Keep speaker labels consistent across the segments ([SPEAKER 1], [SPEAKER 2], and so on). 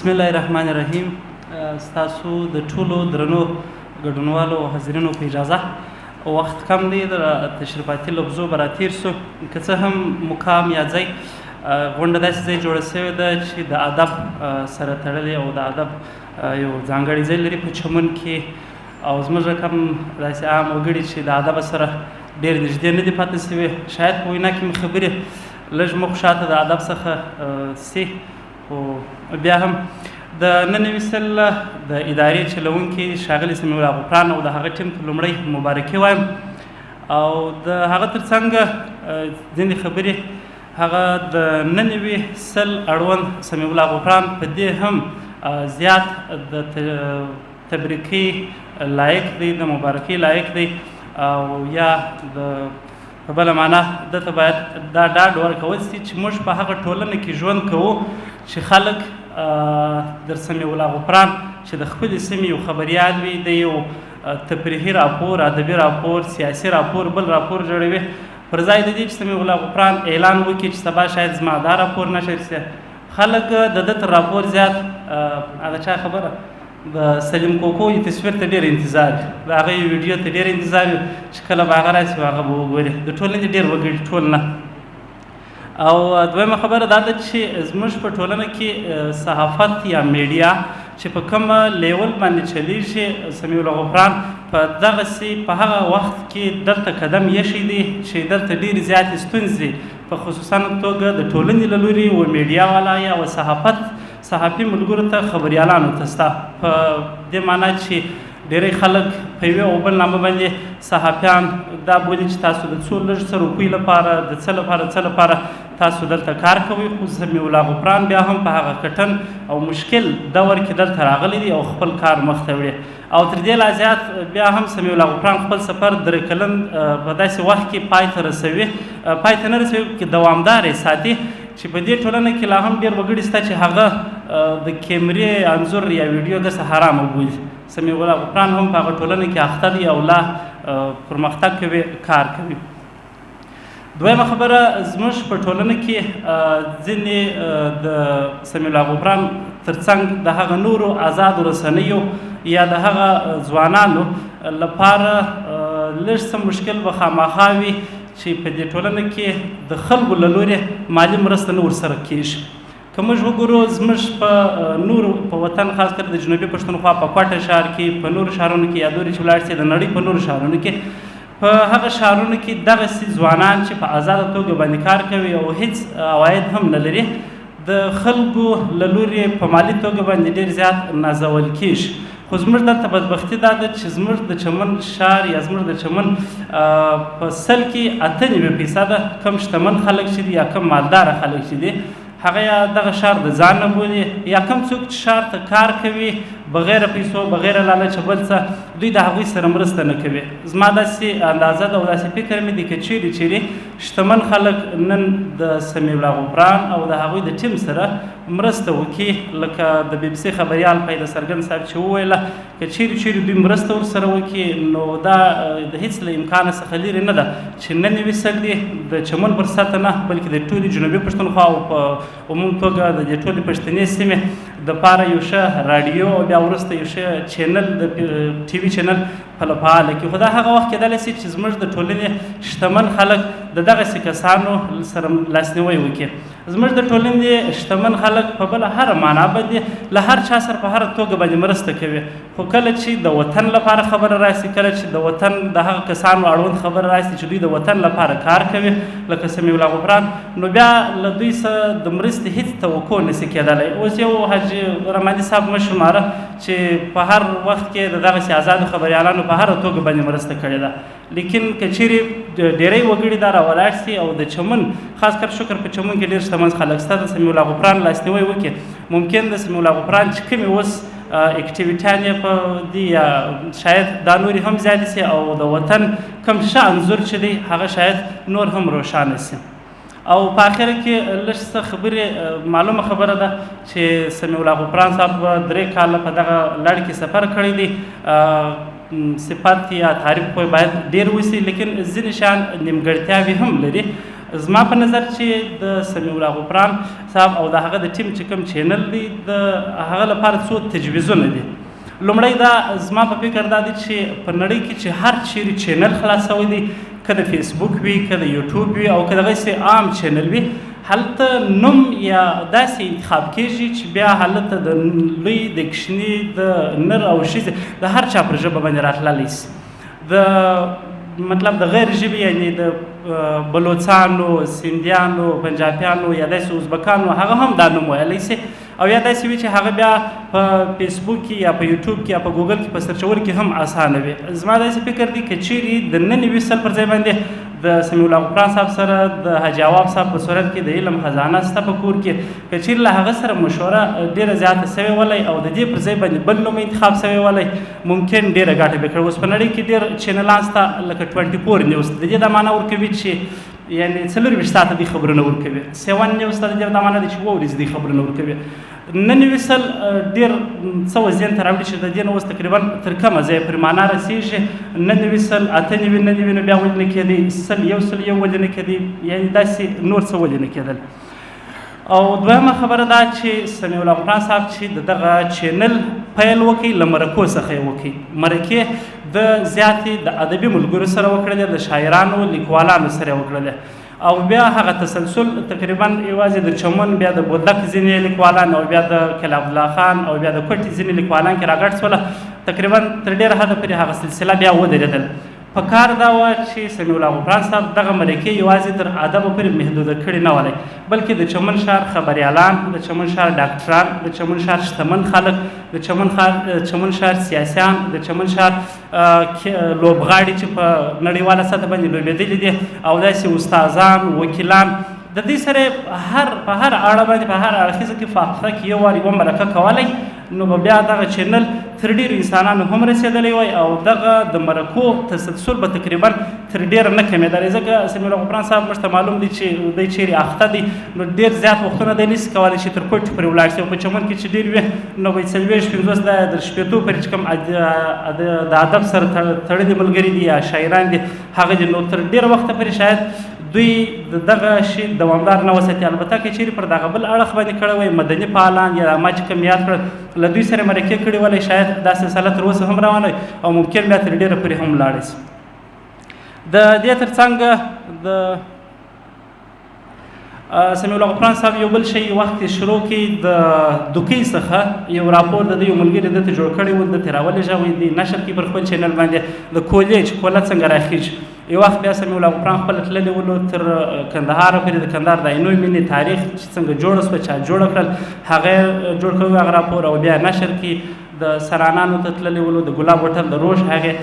[SPEAKER 1] بسم الله الرحمن الرحیم. ستاسو د ټولو درنو ګډونوالو او حاضرینو په اجازه، وخت کم دی، د تشریفاتي لفظو به راتېر سو. که څه هم مقام یا ځای غونډه داسې ځای جوړه شوې ده چې د ادب سره تړلې او د ادب یو ځانګړی ځای لري په چمن کې، او زموږ رقم داسې عام وګړي چې د ادب سره ډېر نږدې نه دي پاتې سوي، شاید په وینا کې مې خبرې لږ مخ شاته د ادب څخه سي، خو بیا هم د 99 سل د ادارې چلوونکي ښاغلي سمیع الله غفران او د هغه ټیم ته لومړی مبارکي وایم، او د هغه ترڅنګ ځینې خبرې هغه د 99 سل اړوند سمیع الله غفران په دې هم زیات د تبریکي لایق دی، د مبارکي لایق دی، او یا د په بله معنا ده ته باید دا ډاډ ورکول سي چې موږ په هغه ټولنه کې ژوند کوو چې خلک در سمیع الله غفران چې د خپلې سیمې یو خبریال وي، د یو تفریحي راپور، ادبي راپور، سیاسي راپور، بل راپور جوړوي، پر ځای د دې چې سمیع الله غفران اعلان وکړي چې سبا شاید زما دا راپور نشر سي، خلک د ده تر راپور زیات هغه چا خبره د سلیم کوکو یو تصویر ته ډېر انتظار وي، د هغه یو ویډیو ته ډېر انتظار وي چې کله به هغه راسي هغه به وګوري. د ټولنې ډېر وګړي ټول نه. او دویمه خبره دا ده چې زموږ په ټولنه کې صحافت یا میډیا چې په کومه لیول باندې چلیږي، سمیع الله غفران په دغسې په هغه وخت کې دلته قدم ایښی دی چې دلته ډېرې زیاتې ستونزې په خصوصا توګه د ټولنې له لوري و میډیا والا یا و صحافت صحافي ملګرو ته خبریالانو ته سته، په دې معنا چې ډېری خلک په یوې او بل نامه باندې صحافیان دا بولي چې تاسو د څو لږ څه روپۍ لپاره د څه لپاره څه لپاره تاسو دلته کار کوئ، خو سمیع الله غفران بیا هم په هغه کټن او مشکل دور کې دلته راغلی دی او خپل کار مخته وړي. او تر دې لا زیات بیا هم سمیع الله غفران خپل سفر 3 کلن په داسې وخت کې پای ته رسوي، پای ته نه رسوي بلکې دوامدار یې ساتي چې په دې ټولنه کې لا هم ډېر وګړي شته چې هغه د کیمرې انځور یا ویډیو داسې حرامه بولي. سمیع الله غفران هم په هغه ټولنه کې اخته دی او لا پرمختګ کوي، کار کوي. دویمه خبره زموږ په ټولنه کې ځینې د سمیع الله غفران ترڅنګ د هغه نورو ازادو رسنیو یا د هغه ځوانانو لپاره لږ څه مشکل به خامخا وي چې په دې ټولنه کې د خلکو له لوري مالي مرسته نه ورسره کېږي. که موږ وګورو زموږ په نورو په وطن خاص کر د جنوبي پښتونخوا په کوټه ښار کې، په نورو ښارونو کې یا دورې چې ولاړ سي د نړۍ په نورو ښارونو کې، په هغه ښارونو کې دغسې ځوانان چې په ازاده توګه باندې کار کوي او هیڅ عواید هم نه لري، د خلکو له لوري په مالي توګه باندې ډېر زیات نازول کېږي. خو زموږ دلته بدبختي دا ده چې زموږ د چمن ښار یا زموږ د چمن په سل کې 98% کم شتمن خلک چې دي یا کم مالداره خلک چې دي، هغه یا دغه ښار د ځان نه بولي یا کم څوک چې ښار ته کار کوي بغیر پیسو بغیر لالچه بل څه، دوی د هغوی سره مرسته نه کوي. زما داسې اندازه ده او داسې فکر مې دی که چیرې چیرې شتمن خلک نن د سمیع الله غفران او د هغوی د ټیم سره مرسته وکړي، لکه د بي بي سي خبریال پیدا څرګند صاحب چې وویله که چیرې چیرې دوی مرسته ورسره وکړي نو دا د هیڅ له امکانه څخه لیرې نه ده چې 99 سل دې د چمن پر سطح نه بلکې د ټولې جنوبي پښتونخوا او په عموم توګه د دې ټولې پښتنې سیمې دپاره یو ښه راډیو او بیا وروسته یو ښه چینل د ټي وي چینل په فعاله کړي. خو دا هغه وخت کېدلی سي چې زموږ د ټولنې شتمن خلک د دغسې کسانو سره لاسنیوی وکړي. زموږ د ټولنې شتمن خلک په بله هره معنا باندې له هر چا سره په هره توګه باندې مرسته کوي، خو کله چې د وطن لپاره خبره راسي، کله چې د وطن د هغه کسانو اړوند خبره راسي چې دوی د وطن لپاره کار کوي لکه سمیع الله غفران، نو بیا له دوی سره د مرستې هیڅ توقع نسي کېدلی. اوس یو حاجي رحماني صاحب مه شماره چې په هر وخت کې د دغسې ازادو خبریالانو په هره توګه باندې مرسته کړې ده، لیکن که چیرې ډېری وګړي دا راولاړ سي او د چمن خاص کر شکر په چمن کې ډېر شتمن خلک شته، د سمیع الله غفران لاسنیوی وکړي، ممکن د سمیع الله غفران چې کومې اوس اکټیویټیانې په دي یا شاید دا نورې هم زیاتې سي او د وطن کوم ښه انځور چې دی هغه شاید نور هم روښانه سي. او په اخره کې لږ څه خبرې، معلومه خبره ده چې سمیع الله غفران صاحب 3 کاله په دغه لړ کې سفر کړی دی. صفت یا تعریف خو باید ډېر وسي، لیکن ځینې شیان نیمګړتیاوې هم لري. زما په نظر چې د سمیع الله غفران صاحب او د هغه د ټیم چې کوم چینل دی، د هغه لپاره څو تجویزونه دي. لومړی دا زما په فکر دا دی چې په نړۍ کې چې هر چیرې چینل خلاصوي دی، که د فیسبوک وي، که د یوټیوب وي او که دغسې عام چینل وي، هلته نوم یا داسې انتخاب کېږي چې بیا هلته د لوی، د کوچني، د نر او ښځې، د هر چا پر ژبه باندې راتللی شي. د مطلب د غیر ژبې، یعنې د بلوڅانو، سندیانو، پنجابیانو یا داسې ازبکانو، هغه هم دا نوم ویلی شي. او یا داسې وي چې هغه بیا په فیسبوک کې یا په یوټیوب کې یا په ګوګل کې په سرچول کې هم اسانه وي. زما داسې فکر دی که چیرې د 99 سل پر ځای باندې د سمیع الله غفران صاحب سره د حاجي اواب صاحب په صورت کې د علم خزانه سته په کور کې، که چیرې له هغه سره مشوره ډېره زیاته سوې ولای او د دې پر ځای باندې بل نوم انتخاب سوی ولای، ممکن ډېره ګټه به کړې. اوس په نړۍ کې ډېر چینلان سته، لکه 24 نیوز، د دې دا معنا ورکوي چې یعنې 24 ساعته دوی خبرونه ورکوي. 7 نیوز ته د دې دا معنا ده چې اووه ورځې دوی خبرونه ورکوي. 99 سل ډېر څه وزن ته راوړي چې د دې نه اوس تقریبا تر کومه ځایه پر معنا رسېږي. 99 سل، 98، 99، نو بیا ولې نه کېدی؟ 100، 101 ولې نه کېدی؟ یعنې داسې نور څه ولې نه کېدل؟ او دویمه خبره دا چې سمیع الله غفران صاحب چې د دغه چینل پیل وکړي، له مرکو څخه یې وکړي. مرکې د زیاتې د ادبي ملګرو سره وکړلې، د شاعرانو، لیکوالانو سره وکړلې، او بیا هغه تسلسل تقریبا یوازې د چمن، بیا د بودک ځینې لیکوالان او بیا د کلا عبدالله خان او بیا د کوټې ځینې لیکوالان کې راګډ سوله. تقریبا تر ډېره حده پورې هغه سلسله بیا ودرېدل. په کار دا وه چې سمیع الله غفران صاحب دغه مرکې یوازې تر ادبه پورې محدوده کړې نه ولای، بلکې د چمن ښار خبریالان، د چمن ښار ډاکټران، د چمن ښار شتمن خلک، د چمن ښار سیاسیان، د چمن ښار لوبغاړي چې په نړیواله سطح باندې لوبېدلي دي، او داسې استادان، وکیلان، د دې سره هر په هر اړه باندې، په هر اړخیزه کې په هفته کې یو وار یوه مرکه کولی، نو به بیا دغه چینل تر ډېرو انسانانو هم رسېدلی وای او دغه د مرکو تسلسل به تقریبا تر ډېره نه کمېدلی. ځکه سمیع الله غفران صاحب موږ ته معلوم دی چې دی چیرې اخته دی، نو ډېر زیات وختونه دی نشي کولی چې تر کوټې پورې ولاړ شي. او په چمن کې چې ډېر وي، نو به 40، 50، د 60 پورې چې کوم د ادب سره تړلي ملګري دي یا شاعران دي، هغه دي، نو تر ډېره وخته پورې شاید دوی د دغه شي دوامدار نه وساتي. البته که چیرې پر دغه بل اړخ باندې کړی وای، مدني فعالان یا ما چې کوم یاد کړل، له دوی سره مرکې کړې ولای، شاید دا سلسله تر اوسه هم روانه وي او ممکن بیا تر ډېره پورې هم لاړه شي. د دې ترڅنګ د سمیع الله غفران صاحب یو بل شی وخت شروع کې د دوکۍ څخه یو راپور د یو ملګري دته جوړ کړی و، دته راولېږه، وایي دی نشر کې پر خپل چینل باندې، د کولې چې کوله څنګه راخیږي. یو وخت بیا سمیع الله غفران خپل تللی ولو تر کندهاره پورې، د کندهار د عینو مینې تاریخ چې څنګه جوړه شوه، چا جوړه کړل، هغه جوړ کړی هغه راپور او بیا نشر کې. د سرانانو ته تللی ولو، د ګلاب هوټل د روش هغې.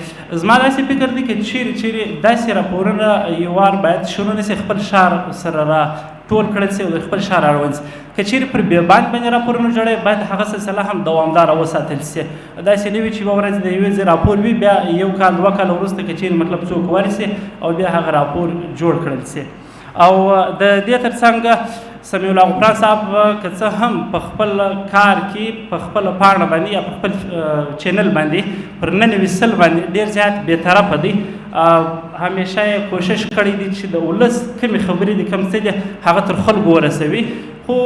[SPEAKER 1] زما داسې فکر دی که چیرې چیرې داسې راپورونه یو وار باید شروع نه شي، خپل ښار سره را ټول کړل شي او د خپل ښار اړوند شي. که چیرې پر بیابان باندې راپورونه جوړوي، باید هغه سلسله هم دوامداره وساتل شي. داسې نه وي چې یوه ورځ د یوې ځای راپور وي، بیا یو کال دوه کاله وروسته که چیرې مطلب څوک ورسي او بیا هغه راپور جوړ کړل شي. او د دې ترڅنګ سمیع الله غفران صاحب که څه هم په خپل کار کې، په خپل پاڼه باندې یا په خپل چینل باندې پر 99 سل باندې ډېر زیات بېطرفه دی، همیشه یې کوشش کړی دی چې د ولس کومې خبرې دي، کوم څه دي، هغه تر خلکو ورسوي. خو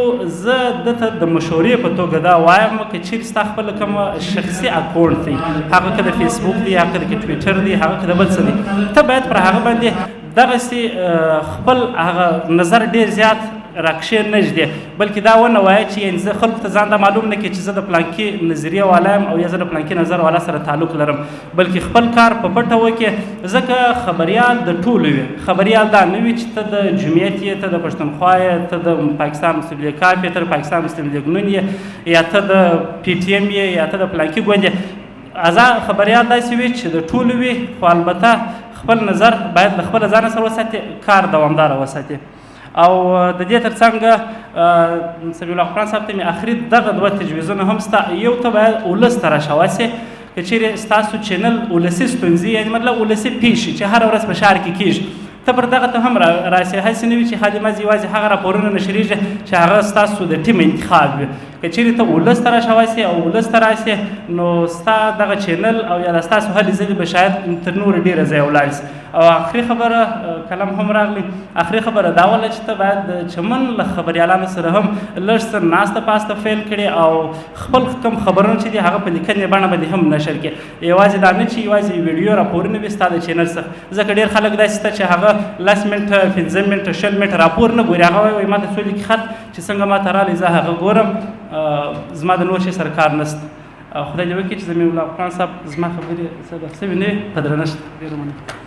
[SPEAKER 1] زه ده ته د مشورې په توګه دا وایم که چیرې ستا خپل کوم شخصي اکاونټ دی، هغه که د فیسبوک دی، هغه که د ټویټر دی، هغه که د بل څه دی، ته باید پر هغه باندې دغسې خپل هغه نظر ډېر زیات راکښې نه ږدې، بلکې دا ونه وایه چې یعنې زه خلکو ته ځان دا معلوم نه کړي چې زه د پلانکي نظریه والا یم او یا زه د پلانکي نظر والا سره تعلق لرم، بلکې خپل کار په پټه وکړې. ځکه خبریال د ټولو وي. خبریال دا نه وي چې ته د جمعیت یې، ته د پښتونخوا یې، ته د پاکستان مسلم لیګ کاف یې، ته د پاکستان مسلم لیګ نون یې، یا ته د پي ټي ایم یې، یا ته د پلانکي ګوند یې. ازاد خبریال داسې وي چې د ټولو وي، خو البته خپل نظر باید له خپله ځانه سره وساتي، کار دوامداره وساتي. او د دې ترڅنګ سمیع الله غفران صاحب ته مې اخري دغه دوه تجویزونه هم سته. یو، ته باید ولس ته راشوه سې. که چیرې ستاسو چینل ولسي ستونزې، یعنې مطلب ولسي پېښې چې هره ورځ په ښار کې کېږي، ته پر دغه ته هم راسې. هسې نه وي چې خالي مزې یوازې هغه راپورونه نشرېږي چې هغه ستاسو د ټیم انتخاب وي. که چیرې ته ولس ته راشوای او ولس ته راشې، نو ستا دغه چینل او یا د ستاسو هلې ځلې به شاید تر نورو ډېره ځایه ولاړ سي. او اخري خبره، قلم هم راغلی، اخري خبره دا وله چې ته باید د چمن له خبریالانو سره هم لږ څه ناسته پاسته پیل کړې او خپل کوم خبرونه چې دي هغه په لیکنې بڼه باندې هم نشر کړې. یوازې دا نه چې یوازې ویډیو راپورونه وي ستا د چینل څخه، ځکه ډېر خلک داسې شته چې هغه 10 منټه، 5 منټه، 20 منټه راپور نه ګوري، هغه وایي ما ته څو لیکي خط چې څنګه ما ته راغلی زه هغه ګورم، زما د نور شي سره کار نشته. خدای دې وکړي چې زمین الله افغان صاحب زما خبرې څه سوي نه وي. په درنښت، ډېره مننه.